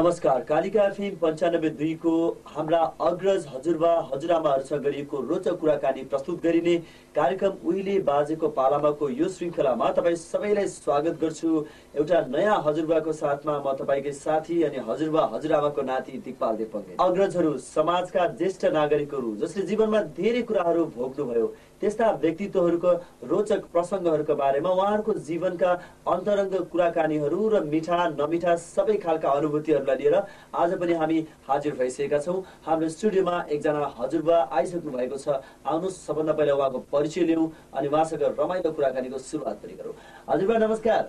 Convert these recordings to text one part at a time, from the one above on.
नमस्कार। कालिका एफएम 95.2 को हाम्रा अग्रज हजुरबा हजुरआमाहरूसँग गरिएको रोचक कुराकानी प्रस्तुत गरिने कार्यक्रम उहिले बाजेको पालामाको यो श्रृङ्खलामा तपाईँ सबैलाई स्वागत गर्छु। एउटा नयाँ हजुरबाको साथमा म तपाईँकै साथी अनि हजुरबा हजुरआमाको नाति दिक्पाल देवपङ्गे। अग्रजहरू समाजका ज्येष्ठ नागरिकहरू जसले जीवनमा धेरै कुराहरू भोग्नुभयो, त्यस्ता व्यक्तित्वहरूको रोचक प्रसङ्गहरूका बारेमा उहाँहरूको जीवनका अन्तरङ्ग कुराकानीहरू र मिठा नमिठा सबै खालका अनुभूतिहरूलाई लिएर आज पनि हामी हाजिर भइसकेका छौँ। हाम्रो स्टुडियोमा एकजना हजुरबा आइसक्नु भएको छ। आउनुहोस् सबभन्दा पहिला उहाँको परिचय लिउँ अनि उहाँसँग रमाइलो कुराकानीको सुरुवात पनि गरौँ। हजुरबा नमस्कार।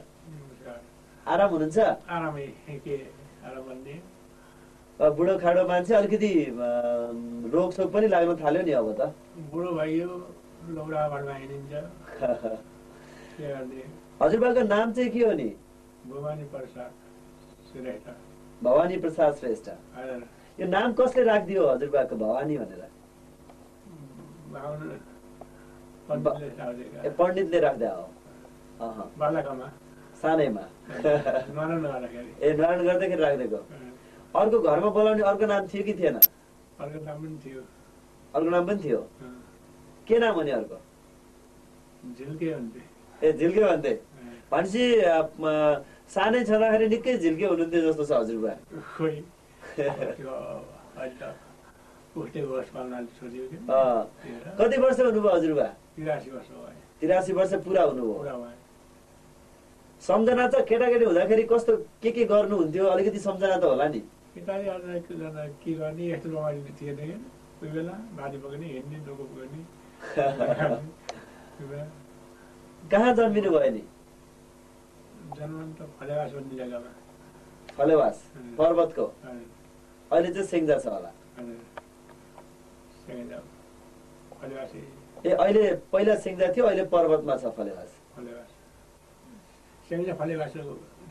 आराम हुनुहुन्छ? बुढो खाडो मान्छे, अलिकति रोगसोग पनि लाग्न थाल्यो नि अब त? बुढो भइयो, हजुरबाको नाम चाहिँ के हो नि? भवानी प्रसाद श्रेष्ठ। भवानी प्रसाद श्रेष्ठ। यो नाम कसले राखिदियो हजुरबाको भवानी भनेर? पण्डितले राख्दा हो? सानैमा ए न्वारण गर्दाखेरि राखिदिएको। अर्को घरमा बोलाउने अर्को नाम थियो कि थिएन? अर्को नाम पनि थियो। अर्को नाम पनि थियो? के नाम हो नि अर्को? झिल्के भन्थे। ए झिल्के भन्थे भनेपछि सानै छँदाखेरि निकै झिल्के हुनुहुन्थ्यो जस्तो छ हजुरबा। कति वर्ष हुनुभयो हजुरबा? 83 वर्ष भयो। 83 वर्ष पुरा हुनुभयो। सम्झना त केटाकेटी हुँदाखेरि कस्तो के गर्नुहुन्थ्यो अलिकति सम्झना त होला नि? केटाले के गर्ने यस्तो रमाइलो थिएन कि कोही बेला बारी पकाउने हिँड्ने डोको पुग्ने। कहाँ जन्मिनु भयो नि? जन्म त फलेवास भन्ने जग्गामा। फलेवास पर्वतको? अहिले चाहिँ सेङ्जा छ होला? ए अहिले पहिला सेङ्जा थियो, अहिले पर्वतमा छ फलेवास? फलेवास सेङ्जा फलेवास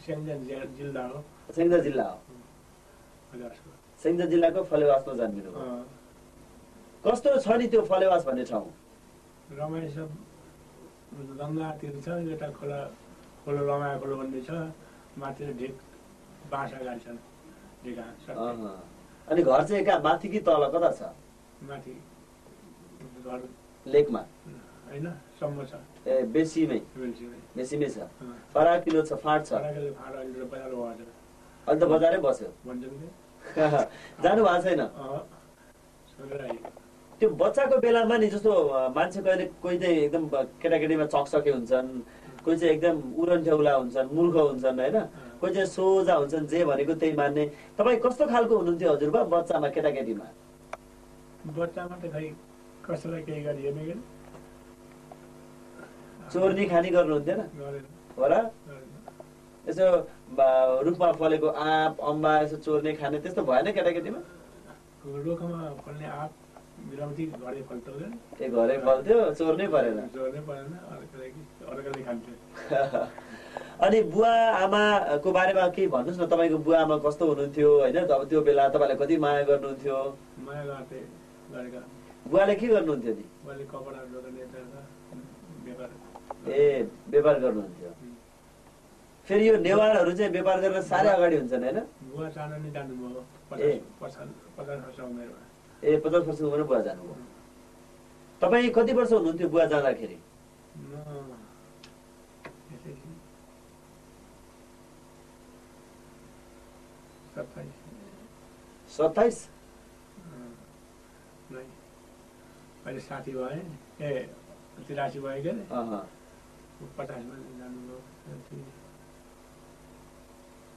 सेङ्जा जिल्ला हो। सेङ्जा जिल्ला हो? सेङ्जा जिल्लाको फलेवासमा जन्मिनु भयो। कस्तो छ नि त्यो फलेवास भन्ने ठाउँ? रमाइलो छ, गङ्गातिर छ, एउटा खोला रमाया खोलो भन्ने छ, माथि ढेक बाँसा गाडी छन्। अनि घर चाहिँ कहाँ, माथि कि तल, कता छ? माथि घर लेकमा होइन, सम्म छ। ए बेसीमै? बेसीमै छ। फराकिलो छ, फाँट छ? अहिले त बजारै बस्यो। जानु भएको छैन? त्यो बच्चाको बेलामा नि जस्तो मान्छे कोही चाहिँ एकदम केटाकेटीमा चकचके हुन्छन्, कोही चाहिँ एकदम उरन्ठेउला हुन्छन्, मूर्ख हुन्छन् होइन, कोही चाहिँ सोझा हुन्छन्, जे भनेको त्यही मान्ने। तपाईँ कस्तो खालको हुनुहुन्थ्यो हजुरबा बच्चामा, केटाकेटीमा? बच्चामा त खै कसैलाई केही गरिएन कि चोर्नी खानी गर्नुहुन्थेन होला? यसो रुखमा फलेको आँप अम्बा यसो चोर्ने खाने त्यस्तो भएन केटाकेटीमा? रुखमा फल्ने आँप बिराउँती घरै फल्थ्यो। ए घरै फल्थ्यो, चोर्नै परेन? चोर्नै परेन, अर्काले खान्थ्यो। अनि बुवा आमाको बारेमा केही भन्नुहोस् न। तपाईँको बुवा आमा कस्तो हुनुहुन्थ्यो होइन? अब त्यो बेला तपाईँलाई कति माया गर्नुहुन्थ्यो? माया गर्थे गरेका। बुवाले के गर्नुहुन्थ्यो नि? बुवाले कपडा दोकान व्यापार। ए व्यापार गर्नुहुन्थ्यो। फेरि यो नेवारहरू चाहिँ व्यापार गरेर साह्रै अगाडि हुन्छन् होइन? बुवा जानु नि जानुभयो 50 वर्ष उमेरमा। ए 50 वर्ष उमेरमा बुवा जानुभयो। तपाईँ कति वर्ष हुनुहुन्थ्यो बुवा जाँदाखेरि? 27? अहिले 60 भए। ए 83 भयो के 50 मा जानुभयो।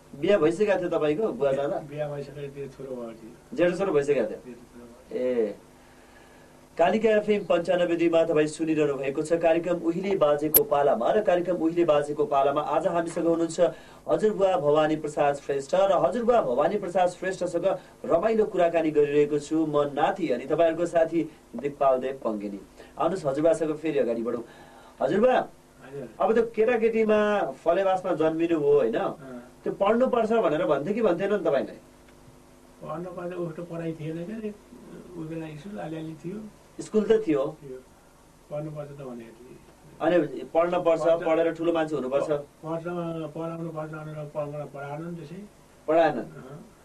बिहा भइसकेको थियो तपाईँको बुवा जाँदा? बिहा भइसकेको छोरो भयो। जेठो छोरो भइसकेको थियो? ए कालिका एफएम 95.2 मा तपाईँ सुनिरहनु भएको छ कार्यक्रम उहिले बाजेको पालामा। र कार्यक्रम उहिले बाजेको पालामा आज हामीसँग हुनुहुन्छ हजुरबुवा भवानी प्रसाद श्रेष्ठ र हजुरबुवा भवानी प्रसाद श्रेष्ठसँग रमाइलो कुराकानी गरिरहेको छु म नाति अनि तपाईँहरूको साथी दिक्पाल देवपङ्गे। आउनुहोस् हजुरबासँग फेरि अगाडि बढौँ। हजुरबा अब त्यो केटाकेटीमा फलेवासमा जन्मिनु हो होइन, त्यो पढ्नुपर्छ भनेर भन्थ्यो कि भन्थेन नि तपाईँले? पढ्नुपर्छ उस्तो पढाइ थिएन के उही बेला स्कुल अलिअलि थियो। स्कुल त थियो, पढ्नुपर्छ त भनेको थिएँ। अनि पढ्न पर्छ, पढेर ठुलो मान्छे हुनुपर्छ। पढाउनु पर्छ भनेर पढाएन नि त्यसै। पढाएन?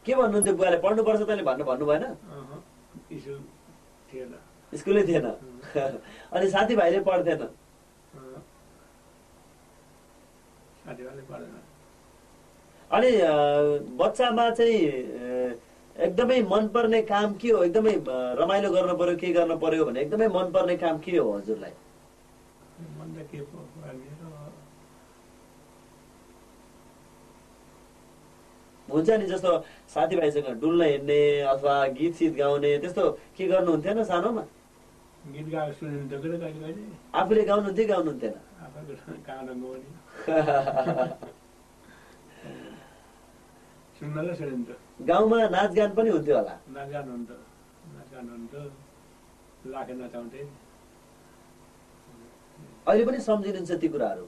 के भन्नुहुन्थ्यो बुवाले? पढ्नुपर्छ तैँले भन्नु भएन? स्कुल थिएन। स्कुलै थिएन। अनि साथीभाइले पढ्थेन? साथीभाइले पढेन। अनि बच्चामा चाहिँ एकदमै मनपर्ने काम के हो? एकदमै रमाइलो गर्नु पर्यो, के गर्नु पर्यो भने एकदमै मनपर्ने काम के हो हजुरलाई? हुन्छ नि, जस्तो साथीभाइसँग डुल्न हिँड्ने अथवा गीत सित गाउने त्यस्तो के गर्नुहुन्थेन सानोमा? गीत गाएको सुनिन्थ्यो कहिले कहिले। आफूले गाउनुहुन्थ्यो गाउनुहुन्थेन? सुन्नलाई सुनिन्थ्यो। गाउँमा नाचगान पनि हुन्थ्यो होला? नाचगान हुन्थ्यो, लाखे नचाउँथे। अहिले पनि सम्झिनुहुन्छ ती कुराहरू?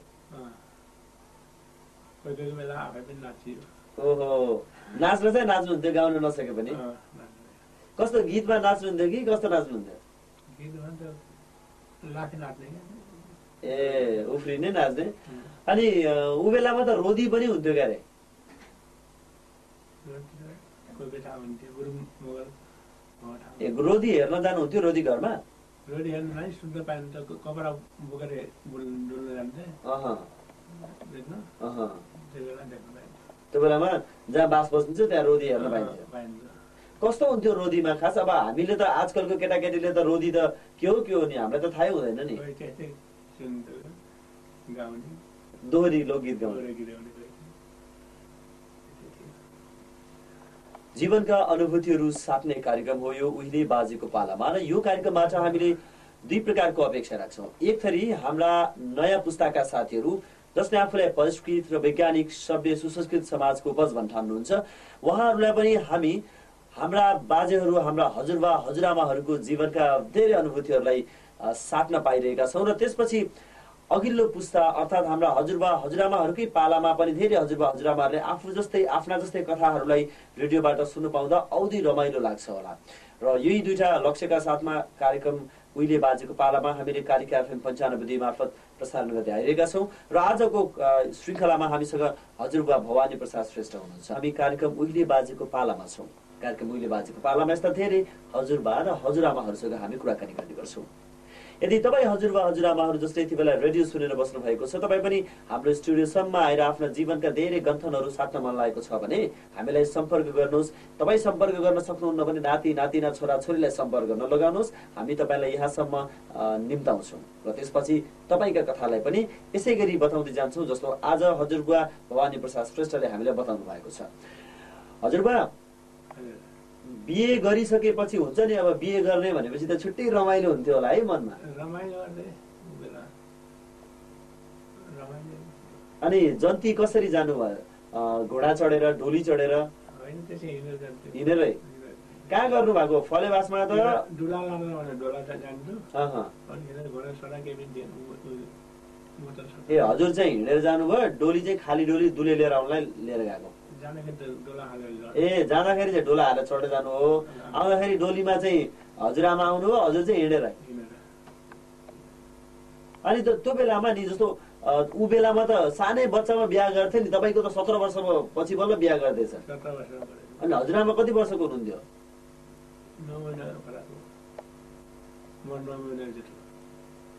कोही कोही बेला आफै पनि नाचियो। ओहो, नाच्न चाहिँ नाच्नुहुन्थ्यो गाउन नसके पनि? कस्तो गीतमा नाच्नुहुन्थ्यो कि कस्तो नाच्नुहुन्थ्यो? गीतमा त लाखे नाच्ने। ए उफ्रिने नाच्ने। अनि ऊ बेलामा त रोदी पनि हुन्थ्यो क्यारे? ए रोदी हेर्न जानुहुन्थ्यो? रोदी घरमा रोदी हेर्न नै सुत्न पाइन्छ, कपडा बोकेर डुल्न जान्थे। त्यो बेलामा जहाँ बास बस्नुहुन्छ त्यहाँ रोदी हेर्न पाइन्छ। कस्तो हुन्थ्यो रोदीमा खास? अब हामीले त आजकलको केटाकेटीले त रोदी त के हो नि, हामीलाई त थाहै हुँदैन नि। दोहोरी लोकगीत गाउने। जीवनका अनुभूतिहरू साट्ने कार्यक्रम हो यो उहिले बाजेको पालामा। र यो कार्यक्रमबाट हामीले दुई प्रकारको अपेक्षा राख्छौँ। एक थरी हाम्रा नयाँ पुस्ताका साथीहरू जसले आफूलाई परिष्कृत र वैज्ञानिक सभ्य सुसंस्कृत समाजको उपज भन्ठान्नुहुन्छ, उहाँहरूलाई पनि हामी हाम्रा बाजेहरू, हाम्रा हजुरबा हजुरआमाहरूको जीवनका धेरै अनुभूतिहरूलाई साट्न पाइरहेका छौँ। र त्यसपछि अघिल्लो पुस्ता अर्थात् हाम्रा हजुरबा हजुरआमाहरूकै पालामा पनि धेरै हजुरबा हजुरआमाहरूले आफू जस्तै आफ्ना जस्तै कथाहरूलाई रेडियोबाट सुन्नु पाउँदा औधी रमाइलो लाग्छ होला। र यही दुईटा लक्ष्यका साथमा कार्यक्रम उहिले बाजेको पालामा हामीले कालिका FM 95 मार्फत प्रसारण गर्दै आइरहेका छौँ। र आजको श्रृङ्खलामा हामीसँग हजुरबा भवानी प्रसाद श्रेष्ठ हुनुहुन्छ। हामी कार्यक्रम उहिले बाजेको पालामा छौँ। कार्यक्रम उहिले बाजेको पालामा यस्ता धेरै हजुरबा र हजुरआमाहरूसँग हामी कुराकानी गर्ने गर्छौँ। यदि तपाईँ हजुरबा हजुरआमाहरू जसले यति बेला रेडियो सुनेर बस्नु भएको छ, तपाईँ पनि हाम्रो स्टुडियोसम्म आएर आफ्ना जीवनका धेरै गन्थनहरू साट्न मन लागेको छ भने हामीलाई सम्पर्क गर्नुहोस्। तपाईँ सम्पर्क गर्न सक्नुहुन्न भने नाति नातिना छोराछोरीलाई सम्पर्क गर्न लगाउनुहोस्। हामी तपाईँलाई यहाँसम्म निम्ताउँछौँ र त्यसपछि तपाईँका कथालाई पनि यसै गरी बताउँदै जान्छौँ जस्तो आज हजुरबा भवानी प्रसाद श्रेष्ठले हामीलाई बताउनु भएको छ। हजुरबा, बिहे गरिसकेपछि हुन्छ नि, अब बिहे गर्ने भनेपछि त छुट्टै रमाइलो हुन्थ्यो होला है मनमा? अनि जन्ती कसरी जानुभयो? घोडा चढेर, डोली चढेर? हिँडेरै? कहाँ गर्नु भएको? फलेवासमा त ए हजुर चाहिँ हिँडेर जानुभयो, डोली चाहिँ खाली डोली दुले लिएर आउनलाई लिएर गएको? ए जाँदाखेरि चाहिँ डोला हालेर चढेर जानु हो, आउँदाखेरि डोलीमा चाहिँ हजुरआमा आउनु हो, हजुर चाहिँ हिँडेर? अनि त्यो बेलामा नि जस्तो ऊ बेलामा त सानै बच्चामा बिहा गर्थे नि, तपाईँको त 17 वर्षपछि बल्ल बिहा गर्दैछ। अनि हजुरआमा कति वर्षको हुनुहुन्थ्यो?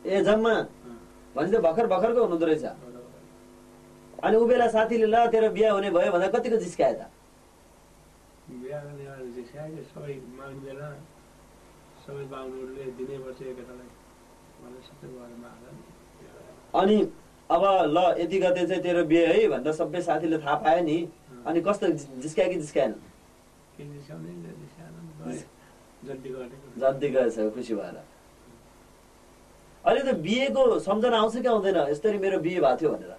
ए जम्मा भनेपछि त भर्खर भर्खरको हुनुहुँदो रहेछ। अनि ऊ बेला साथीले ल तेरो बिहा हुने भयो भन्दा कतिको जिस्काए त? अनि अब ल यति गते चाहिँ तेरो बिहे है भन्दा सबै साथीले थाहा पायो नि, अनि कस्तो जिस्कायो कि जिस्काएन? जन्ती गएछ खुसी भएर। अहिले त बिहेको सम्झना आउँछ कि आउँदैन? यसरी मेरो बिहे भएको थियो भनेर?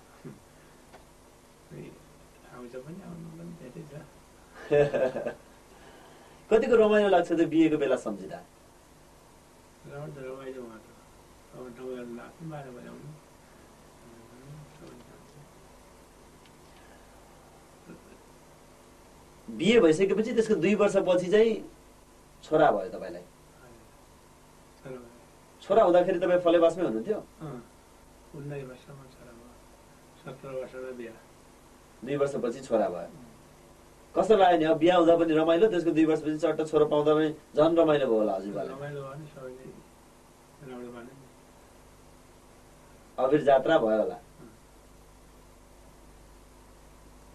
कतिको रमाइलो लाग्छ त्यो बिहेको बेला सम्झिँदा? बिहे भइसकेपछि त्यसको 2 वर्षपछि चाहिँ छोरा भयो तपाईँलाई? छोरा हुँदाखेरि तपाईँ फलेवासमै हुनुहुन्थ्यो? 2 वर्षपछि छोरा भयो। कस्तो लाग्यो नि? अब बिहा हुँदा पनि रमाइलो, त्यसको 2 वर्षपछि चट्ट छोरो पाउँदा पनि झन् रमाइलो भयो होला हजुरबालाई। रमाइलो भयो नि, सबैले राम्रो माने। अबिर जात्रा भयो होला।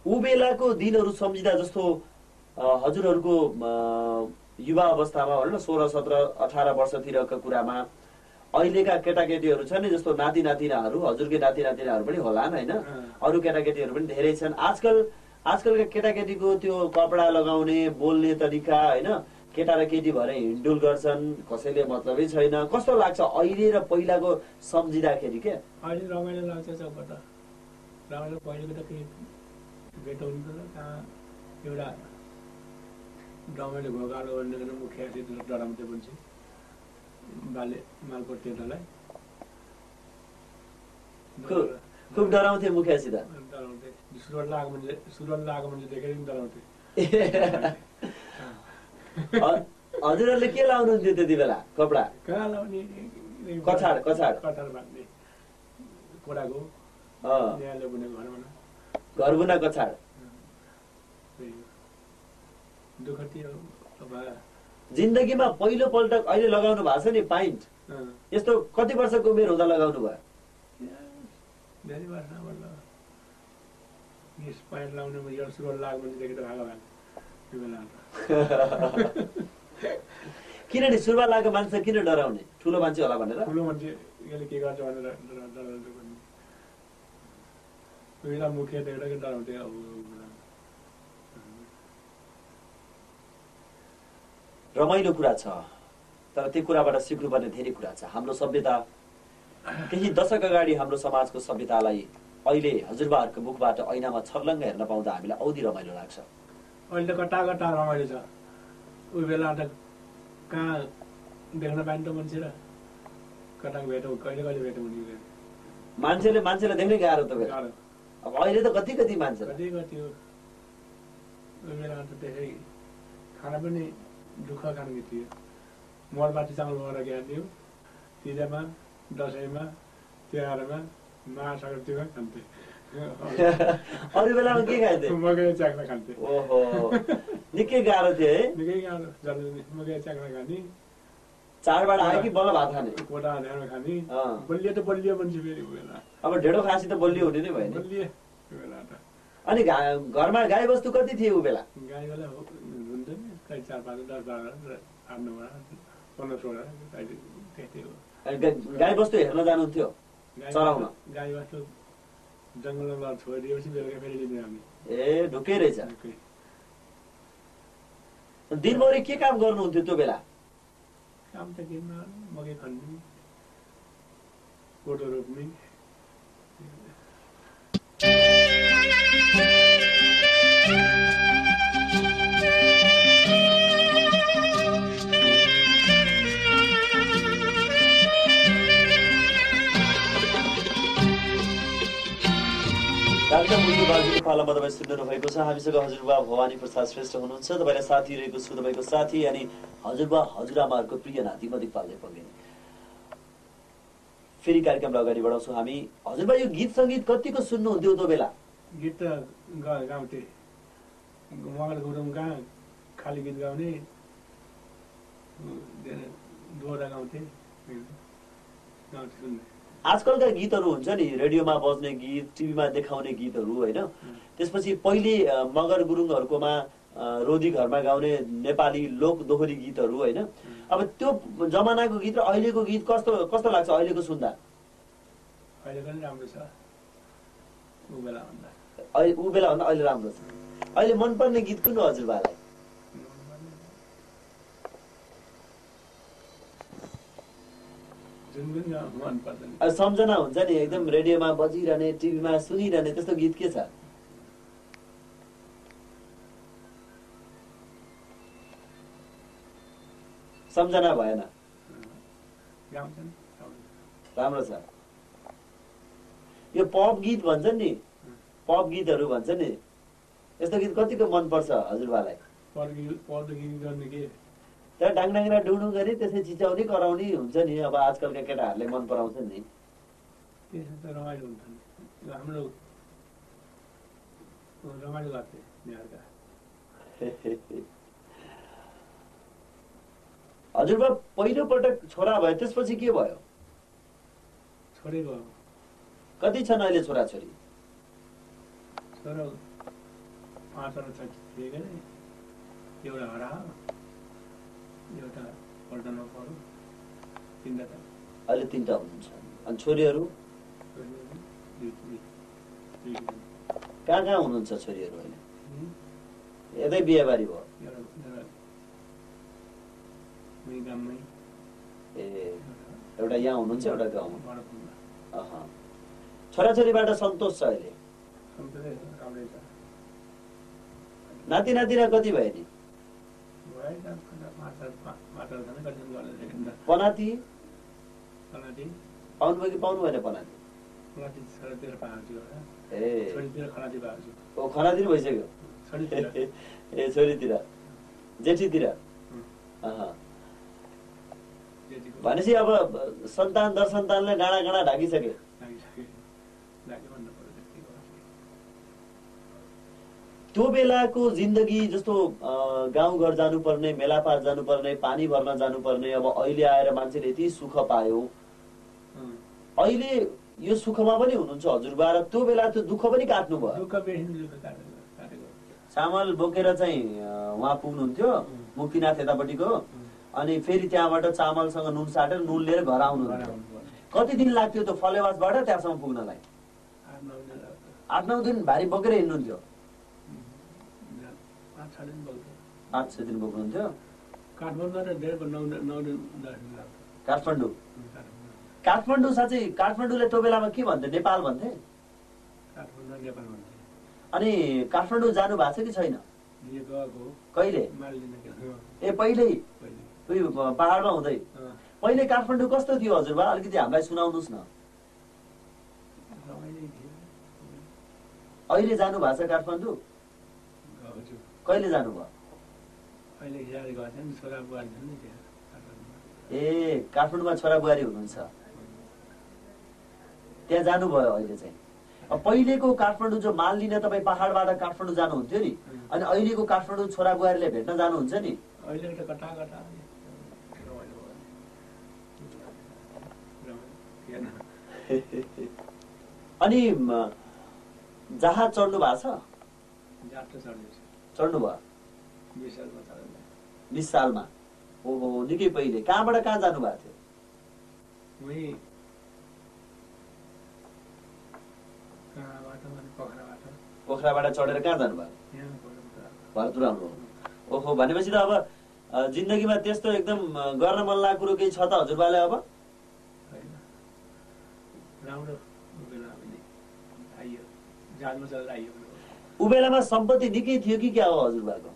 ऊ बेलाको दिनहरू सम्झिँदा जस्तो हजुरहरूको युवा अवस्थामा भनौँ न 16, 17, 18 वर्षतिरका कुरामा अहिलेका केटाकेटीहरू छन् नि, जस्तो नाति नातिनाहरू, हजुरकै नाति नातिनाहरू पनि होलान् होइन, अरू केटाकेटीहरू पनि धेरै छन्। आजकलका केटाकेटीको त्यो कपडा लगाउने, बोल्ने तरिका होइन, केटा र केटी भएर हिँडडुल गर्छन्, कसैले मतलबै छैन। कस्तो लाग्छ अहिले र पहिलाको सम्झिँदाखेरि? के अहिले रमाइलो लाग्छ सबबाट रमाइलो। पहिलेको त केही भेटो हुन्थेन, कहाँ एउटा रमाइलो घोगालो भन्ने मुखिया डराउँथे पनि बाले मालपोतेलाई खुब डराउँथे मुखियासित। डराउँथे, सुरुवात लागेको मान्छे देखेर पनि डराउँथे। हजुरहरूले के लाउनुहुन्थ्यो त्यति बेला कपडा? कहाँ लाउने? कछाड बाँध्ने कोडाको ल्याले बुनेको घरबुना कछाड। दुःख थियो। जिन्दगीमा पहिलोपल्ट अहिले लगाउनु भएको छ नि पाइन्ट, यस्तो कति वर्षको उमेर हुँदा लगाउनु भयो? धेरै वर्ष पाइन्ट लाउने सुरुवात लागेको मान्छे देखेर भागो त्यो बेला। किनभने सुरुवात लागेको मान्छे किन डराउने? ठुलो मान्छे होला भनेर? ठुलो मान्छे यसले के गर्छ भनेर डराउँथ्यो। बेला मुखिया देखेर डराउँथे। अब रमाइलो कुरा छ, तर त्यो कुराबाट सिक्नुपर्ने धेरै कुरा छ। हाम्रो सभ्यता केही दशक अगाडि हाम्रो समाजको सभ्यतालाई अहिले हजुरबाहरूको मुखबाट ऐनामा छर्लङ्ग हेर्न पाउँदा हामीलाई औधी रमाइलो लाग्छ। अहिले त कटा रमाइलो छ। उही बेला त कहाँ देख्न पाइन्थ्यो मान्छे र कटाको भेटौँ, कहिले भेटौँ हुने मान्छेले देख्नै गाह्रो त बेला। अब अहिले त कति मान्छे कति हो। उही बेला त त्यसै खाना पनि दुःख खानु थियो। मरबाटी चामल बनाएर खान्थ्यो, तिजमा, दसैँमा, तिहारमा, महासङ्क्रान्तिमा खान्थे। अरू बेलामा के खान्थे? मकै चाख्न खान्थे। ओहो, निकै गाह्रो थियो है। निकै गाह्रो। मकै चाख्न खाने, चाडबाड आयो कि बल्ल भात खाने, कोटा हालेर खाने। बलियो त बलियो मान्छे फेरि ऊ बेला। अब ढेँडो खासी त बलियो हुने नै भयो नि। बलियो ऊ बेला त। अनि घरमा गाई बस्तु कति थिए ऊ बेला? गाई बेला हुन्छ नि, कहिले 4, 5, 10, 12, 8, 9, 15, 16 त्यति हो। गाई बस्तु हेर्न जानुहुन्थ्यो, चराउन? गाई बस्तु जङ्गलमा छोडिदिएपछि बेलुका फेरि लिने हामी। ए ढुक्कै रहेछ। दिनभरि के काम गर्नुहुन्थ्यो त्यो बेला? काम त के मकै खन्ने, कोदो रोप्ने। कार्यक्रम उल्लु बाजुको पालामा तपाईँ सुन्नु भएको छ। हामीसँग हजुरबा भवानी प्रसाद श्रेष्ठ हुनुहुन्छ। तपाईँलाई साथी रहेको छु, तपाईँको साथी अनि हजुरबा हजुरआमाहरूको प्रिय नाति म दिपाल पगेनी। फेरि कार्यक्रमलाई अगाडि बढाउँछौँ हामी। हजुरबा यो गीत सङ्गीत कतिको सुन्नुहुन्थ्यो त्यो बेला? गीत त गाउँथे। मगर गुरुङ कहाँ खाली गीत गाउने, दोहोरा गाउँथे सुन्ने। आजकलका गीतहरू हुन्छ नि, रेडियोमा बज्ने गीत, टिभीमा देखाउने गीतहरू होइन, त्यसपछि पहिले मगर गुरुङहरूकोमा रोदी घरमा गाउने नेपाली लोक दोहोरी गीतहरू होइन। अब त्यो जमानाको गीत र अहिलेको गीत कस्तो लाग्छ अहिलेको सुन्दा? अहिलेको नि राम्रो छ, ऊ बेलाभन्दा अहिले राम्रो छ। अहिले मनपर्ने गीत कुन हो हजुरबालाई? सम्झना हुन्छ नि एकदम रेडियोमा बजिरहने, टिभीमा सुनिरहने, त्यस्तो गीत के छ? सम्झना भएन? राम्रो छ। यो पप गीत भन्छ नि, पप गीतहरू भन्छ नि, यस्तो गीत कतिको मन पर्छ हजुरबालाई? तर डाङडाङ्रा डुडु गरी त्यसै चिच्याउने कराउने हुन्छ नि, अब आजकलका केटाहरूले मन पराउँछ नि। रमाइलो हुन्छ नि, हाम्रो रमाइलो लाग्छ बिहारका। हजुरबा पहिलो पटक छोरा भयो, त्यसपछि के भयो? छोरी भयो। कति छन् अहिले छोराछोरी? छोरा 5 वटा थिए के नि, एउटा हरा एउटा पल्टनमा पर्यो, 3टा। अहिले 3टा हुनुहुन्छ। अनि छोरीहरू कहाँ कहाँ हुनुहुन्छ छोरीहरू अहिले? यतै बिहेबारी भयो? गाउँमै। ए, एउटा यहाँ हुनुहुन्छ, एउटा गाउँमा। छोराछोरीबाट सन्तोष छ अहिले? नाति नातिना कति भयो नि? पनाति पाउनुभयो कि पाउनु भएन? पनाति ओ खनातिर भइसक्यो। ए छोरीतिर, जेठीतिर। भनेपछि अब सन्तान दर सन्तानले गाडा गाडा ढाकिसके। त्यो बेलाको जिन्दगी जस्तो गाउँघर जानुपर्ने, मेलापात जानुपर्ने, पानी भर्न जानुपर्ने, अब अहिले आएर मान्छेले यति सुख पायो। अहिले यो सुखमा पनि हुनुहुन्छ हजुरबा, र त्यो बेला त्यो दुःख पनि काट्नु भयो। चामल बोकेर चाहिँ उहाँ पुग्नुहुन्थ्यो मुक्तिनाथ यतापट्टिको, अनि फेरि त्यहाँबाट चामलसँग नुन साटेर नुन लिएर घर आउनुहुन्थ्यो। कति दिन लाग्थ्यो त्यो फलेवासबाट त्यहाँसम्म पुग्नलाई? 8-9 दिन भारी बोकेर हिँड्नुहुन्थ्यो। 5-6 दिन बोक्नुहुन्थ्यो। काठमाडौँ साँच्चै काठमाडौँले त्यो बेलामा के भन्थे? नेपाल भन्थे? अनि काठमाडौँ जानु भएको छ कि छैन? कहिले? ए पहिल्यै पहाडमा हुँदै? पहिले काठमाडौँ कस्तो थियो हजुरबा? अलिकति हामीलाई सुनाउनुहोस् न। अहिले जानु भएको छ काठमाडौँ? कहिले जानुभयो? ए काठमाडौँमा छोरा बुहारी हुनुहुन्छ, त्यहाँ जानुभयो अहिले चाहिँ। अब पहिलेको काठमाडौँ जो माल लिन तपाईँ पहाडबाट काठमाडौँ जानुहुन्थ्यो नि, अनि अहिलेको काठमाडौँ छोरा बुहारीले भेट्न जानुहुन्छ नि? अनि जहाज चढ्नु भएको छ? चढ्नु भयो 20 सालमा? ओहो, निकै पहिले। कहाँबाट कहाँ जानु भएको थियो? पोखराबाट चढेर कहाँ जानुभयो? भरतपुर आउनु। ओहो, भनेपछि त अब जिन्दगीमा त्यस्तो एकदम गर्न मन लागेको कुरो केही छ त हजुरबाले? अब उ बेलामा सम्पत्ति निकै थियो कि क्या हो हजुरबाको?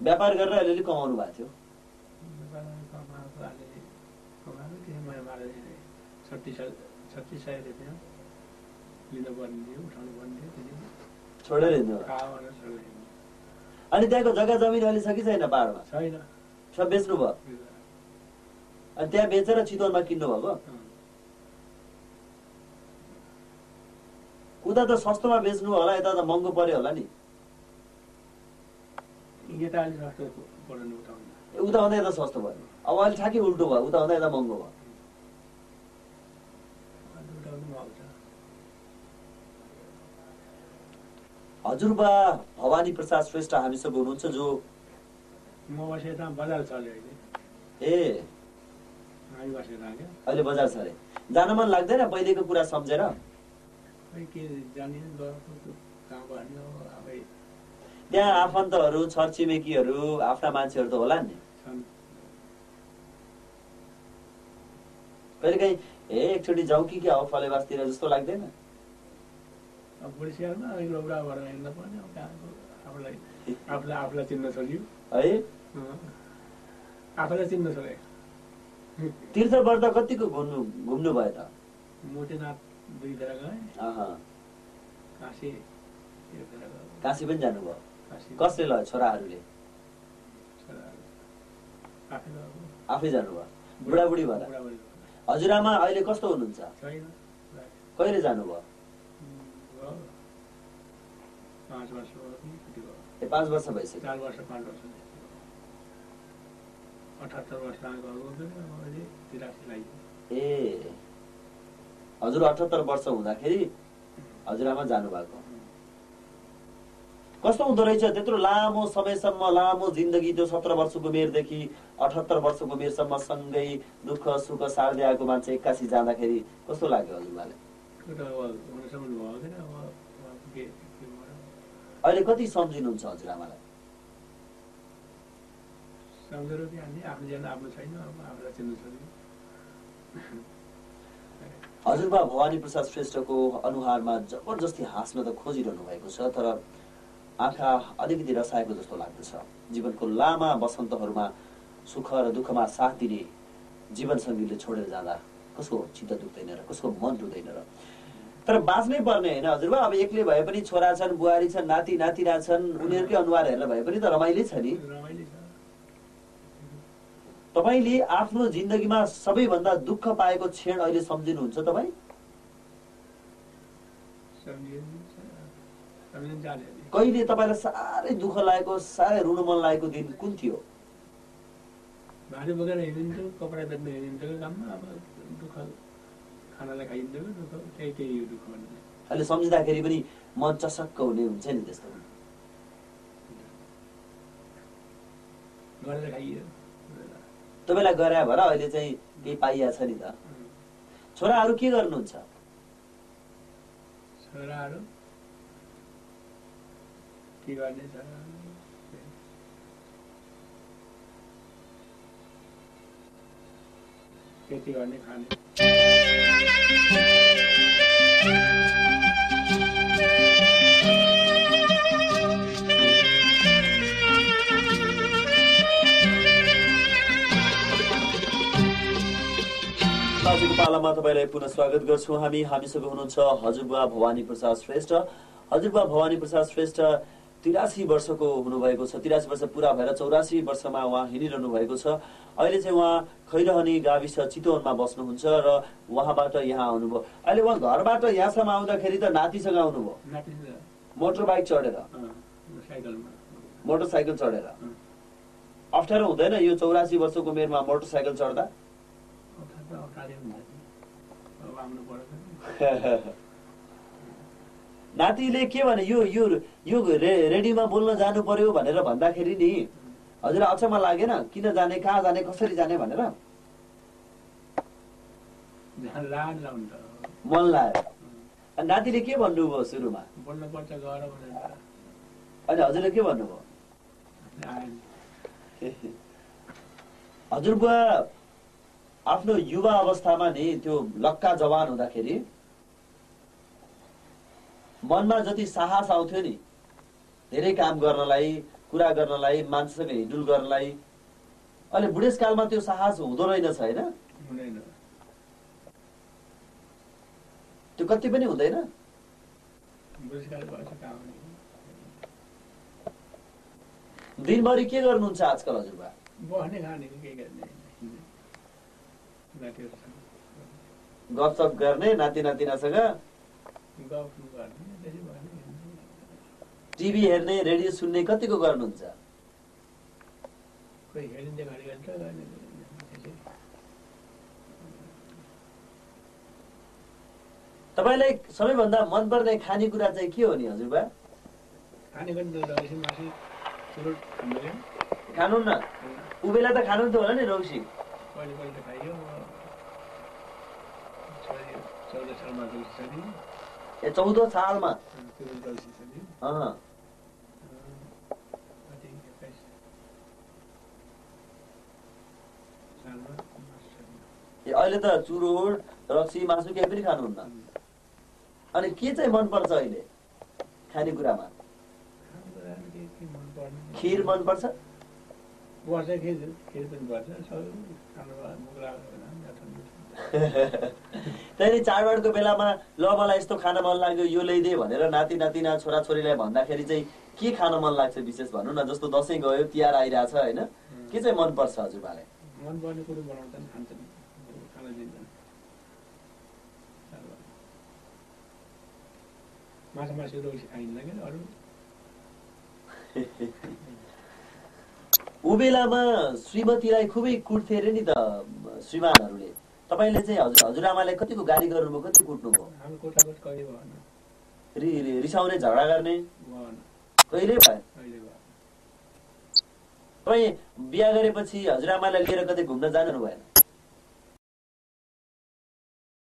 व्यापार गरेर अलिअलि कमाउनु भएको थियो? छोडेर हिँड्नु। अनि त्यहाँको जग्गा जमिन अहिले छ कि छैन पहाडमा? छैन, सब बेच्नु भयो? अनि त्यहाँ बेचेर चितवनमा किन्नु भएको? उता त सस्तोमा बेच्नु होला, यता त महँगो पर्यो होला नि? उता हुँदा यता सस्तो भयो। अब अहिले ठ्याक्कै उल्टो भयो, उता हुँदा यता महँगो भयो। हजुरबा भवानी प्रसाद श्रेष्ठ हामीसँग हुनुहुन्छ, जो बजार चल्यो ए अहिले बजार छ अरे। जान मन लाग्दैन पहिलेको कुरा सम्झेर? त्यहाँ आफन्तहरू, छरछिमेकीहरू, आफ्ना मान्छेहरू त होला नि? कहिले काहीँ एकचोटि जाउँ कि क्या हो फलेवासतिर जस्तो लाग्दैन? आफूलाई चिन्न छोड्यो है, आफूलाई चिन्न छोडे। तीर्थ व्रत कतिको घुम्नु भयो त? मोटेनाथ 2 फेरा गए, काशी पनि जानुभयो? कसले लयो? छोराहरूले? आफै जानुभयो? बुढाबुढी भएर? हजुरआमा अहिले कस्तो हुनुहुन्छ? कहिले जानुभयो? 5 वर्ष भयो कि कति भयो? 5 वर्ष भइसक्यो। 4 वर्ष 5 वर्ष 78 वर्षमा गएको अहिले 83 लाग्यो। ए हजुर 78 वर्ष हुँदाखेरि हजुरआमा जानुभएको। कस्तो हुँदो रहेछ त्यत्रो लामो समयसम्म, लामो जिन्दगी, त्यो 17 वर्षको उमेरदेखि 78 वर्षको उमेरसम्म सँगै दुःख सुख सार्दै आएको मान्छे एक्कासी जाँदाखेरि कस्तो लाग्यो हजुरबाले? अहिले कति सम्झिनुहुन्छ हजुरआमालाई? सम्झेर आफ्नो ज्यान आफ्नो छैन, आफूलाई चिन्नु सक्दैन। हजुरबा भवानी प्रसाद श्रेष्ठको अनुहारमा जबरजस्ती हाँस्न त खोजिरहनु भएको छ, तर आँखा अलिकति रसाएको जस्तो लाग्दछ। जीवनको लामा वसन्तहरूमा सुख र दुःखमा साथ दिने जीवनसङ्गीले छोडेर जाँदा कसको चित्त दुख्दैन र कसको मन रुँदैन र? तर बाँच्नै पर्ने होइन हजुरबा। अब एक्लै भए पनि छोरा छन्, बुहारी छन्, नाति नातिना छन्, उनीहरूकै अनुहार हेरेर भए पनि त रमाइलै छ नि। तपाईले आफ्नो जिन्दगीमा सबैभन्दा दुःख पाएको क्षण अहिले सम्झिनुहुन्छ तपाईँ? कहिले तपाईँलाई साह्रै दुःख लागेको, साह्रै रुन मन लागेको दिन कुन थियो? भारी बोकेर हिँडिन्थ्यो, कपडा बेच्न हिँडिन्थ्यो काममा, अब दुःख खानालाई खाइन्थ्यो, दुःख त्यही दुःख। अहिले सम्झिँदाखेरि पनि मन चसक्क हुने हुन्छ नि त्यस्तो। गरेर खाइयो तपाईँलाई गरे भएर अहिले चाहिँ केही पाइया छ नि त। छोराहरू के गर्नुहुन्छ? छोराहरू के गर्ने छ, खेती गर्ने खाने। आजको पालामा तपाईँलाई पुनः स्वागत गर्छौँ हामी। हामीसँग हुनुहुन्छ हजुरबा भवानी प्रसाद श्रेष्ठ। हजुरबा भवानी प्रसाद श्रेष्ठ 83 वर्षको हुनुभएको छ। 83 वर्ष पुरा भएर 84 वर्षमा उहाँ हिँडिरहनु भएको छ। अहिले चाहिँ उहाँ खैरहनी गाविस चितवनमा बस्नुहुन्छ र उहाँबाट यहाँ आउनुभयो। अहिले उहाँ घरबाट यहाँसम्म आउँदाखेरि त नातिसँग आउनुभयो, मोटरबाइक चढेर, मोटरसाइकल चढेर। अप्ठ्यारो हुँदैन यो 84 वर्षको उमेरमा मोटरसाइकल चढ्दा? नातिले के भने यो रेडियोमा बोल्न जानु पर्यो भनेर भन्दाखेरि नि हजुरलाई अचम्म लागेन? किन जाने, कहाँ जाने, कसरी जाने भनेर मन लाग्यो। नातिले के भन्नुभयो सुरुमा? अनि हजुरले के भन्नुभयो? हजुरबुवा आफ्नो युवा अवस्थामा नि त्यो लक्का जवान हुँदाखेरि मनमा जति साहस आउँथ्यो नि धेरै काम गर्नलाई, कुरा गर्नलाई, मान्छेसँग हिँडुल गर्नलाई, अहिले बुढेसकालमा त्यो साहस हुँदो रहेनछ होइन? त्यो कति पनि हुँदैन। दिनभरि के गर्नुहुन्छ आजकल हजुरबा? बस्ने खाने के गर्ने, गफसफ गर्ने नाति नातिनासँग, टिभी हेर्ने, रेडियो सुन्ने कतिको गर्नुहुन्छ? तपाईलाई सबैभन्दा मनपर्ने खानेकुरा चाहिँ के हो नि हजुरबा? खानुहुन्न? उबेला त खानुहुन्थ्यो होला नि रौसी? 14 सालमा अहिले त चुरोट, रक्सी, मासु केही पनि खानुहुन्न? अनि के चाहिँ मनपर्छ अहिले खानेकुरामा? खिर मनपर्छ? त्यहाँदेखि चाडबाडको बेलामा ल मलाई यस्तो खान मन लाग्यो, यो ल्याइदे भनेर नाति नातिना छोराछोरीलाई भन्दाखेरि चाहिँ के खान मन लाग्छ विशेष भन्नु न? जस्तो दसैँ गयो, तिहार आइरहेछ होइन, के चाहिँ मनपर्छ हजुरबालाई? मनपर्ने कुरो बनाउँछन्, खान्छन्, खान दिन्छन्। माछा मासु रौसी खाइन्न क्या, अरू ऊ बेलामा श्रीमतीलाई खुबै कुट्थे अरे नि त श्रीमानहरूले। तपाईँले चाहिँ हजुरआमालाई कतिको गाली गर्नुभयो, कति कुट्नुभयो? रिसाउने झगडा गर्ने कहिले भयो? तपाईँ बिहा गरेपछि हजुरआमालाई लिएर कतै घुम्न जानु भएन?